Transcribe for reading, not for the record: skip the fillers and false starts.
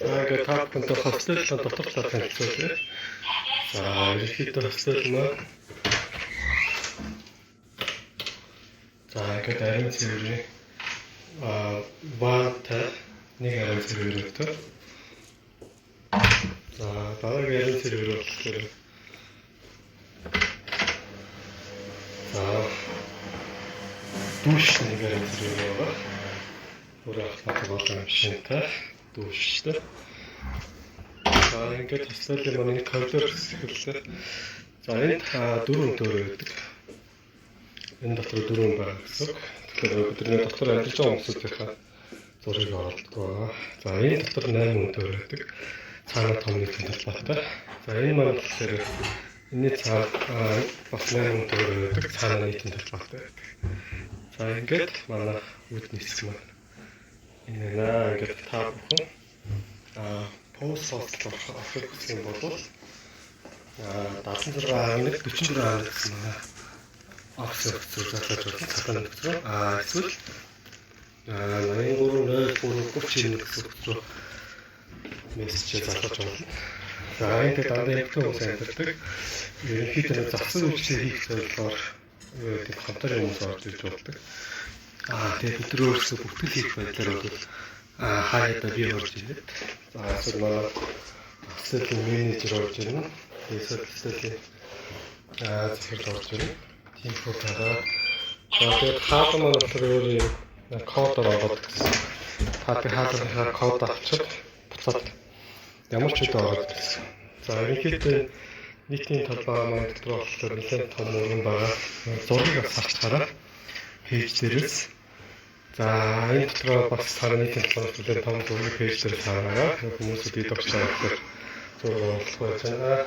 За, ингээд та бүхэнтэй hostel ын дотор талаар танилцуулъя. За, ерөнхийдөө hostel маань, за, ингээд ариун цэврийн вантай, нэг ариун цэвртэй. За, дараагийн ариун цэвэр болохоор, за, душ нэг ариун цэвэр байгаа. Өөр автомат болон машинтай, душтай. За, ингээд hostel ын маань энэ коридор хэсэг хэллээ. За, энд дөрвөн төр байдаг. Энэ дотор дөрвөн байгаа гэсэн үг. Тэгэхээр бидний дотор амьдарч байгаа хүмүүсийнхаа зургийг оруулдаг байгаа. За, энэ дотор 8 хүн төр байдаг. Цаана том нийтийн талбайтай. За, энэ маань болохоор энэний цаана бас 8 хүн төр байдаг. Цаана нийтийн талбайтай байдаг. За, ингээд манай үүдний хэсэг маань энэ байна. Ингээд та бүхэн Post Hostel орохыг хүсэх юм бол 76.1 44.1 гэсэн манай офис руу залгаж болно. Цалин нөхцрөө. Эсвэл 83 03 31 гэсэн утас руу мессеж залгаж болно. За, энэ дандаа эмэгтэй хүмүүс амьдардаг. Ерөнхийдөө нэг засаг үйлчлэг хийх зорилгоор тийм компани хүмүүс орж ирж болдог. Тэгээд бид нар өөрсдөө бүртгэл хийх байдлаар бол хаяада би орж ирээд, за, эсвэл манай hostel ийн менежер орж ирнэ. Эсвэл hostel ийн захирал орж ирнэ. Тийм хүү байгаа. За, тэгээд хаалга маань болохоор өөр юм кодоор ороод гэсэн. Та тэр хаалганыхаа код авчиад буцаад ямар ч үед ороод гэсэн. За, ерөнхийдөө нийтийн талбай маань дотор болохоор нэлээд том өргөн байгаа. Зургийг бас харж хараа. Page дээрээс. За, энэ дотор бас сар нийтийн талбай нэлээд том зургийг page дээрээс хараараа. Хүмүүсүүд идэх болохоор зураг оруулах байж байна.